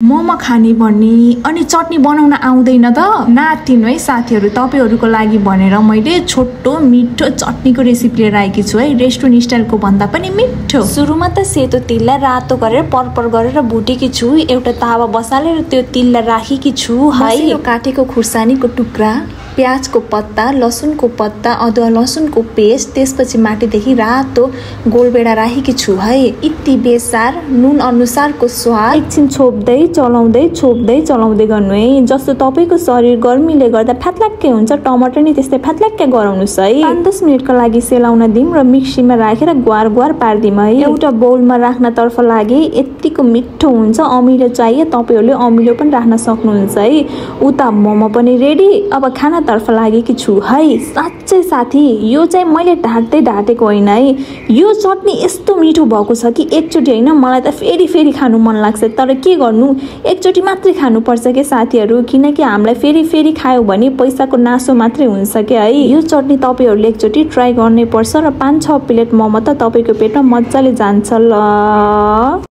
मोमो खाने भन्ने अनि चटनी बनाउन आउँदैन त नातिनु है साथीहरु तपाईहरुको लागि भनेर मैले छोटो मिठो चटनीको रेसिपी लिएर आएकी छु है रेस्टुरेन्ट स्टाइलको भन्दा पनि मिठो। सुरुमा त सेतो तिललाई रातो गरेर पर्पल गरेर भुटेकी छु। एउटा तावा बसालेर त्यो तिललाई राखेकी छु है। काटेको खुर्सानीको टुक्रा, प्याजको पत्ता, लसुनको पत्ता, अदुवा लसुनको पेस्ट, त्यसपछि माथिदेखि रातो गोलबेडा राखेकी छु है। यति बेसार नुन अनुसारको स्वाद एकछिन छोप्दै चलाउँदै गर्नु है। जस्तो तपाईको शरीर गर्मीले गर्दा फ्यात्लाक्कै हुन्छ टमाटर नि त्यस्तै फ्यात्लाक्कै गराउनुस् है। 5-10 मिनेटको लागि सेलाउन दिम र मिक्सीमा राखेर ग्वार ग्वार पार्दिम है। एउटा बाउलमा राख्न तर्फ लागि यतिको मिठो हुन्छ। अमिलो चाहिए तपाईहरुले अमिलो पनि राख्न सक्नुहुन्छ है। उता मोमो पनि रेडी। अब खाना तर्फ लागेकी छु है। साच्चै साथी यो चाहिँ मैले ढाटेको होइन है। यो चटनी यस्तो मिठो भएको छ कि एकचोटी हैन मलाई त फेरि फेरि खानु मन लाग्छ। तर के गर्नु एकचोटी मात्रै खानु पर्छ के साथीहरु, किनकि हामीलाई फेरि फेरि खायो भने पैसाको नासो मात्रै हुन्छ के है। यो चटनी तपाईहरुले एकचोटी ट्राई गर्नै पर्छ र 5-6 प्लेट मोमो त तपाईको पेटमा मज्जाले जान्छ ल।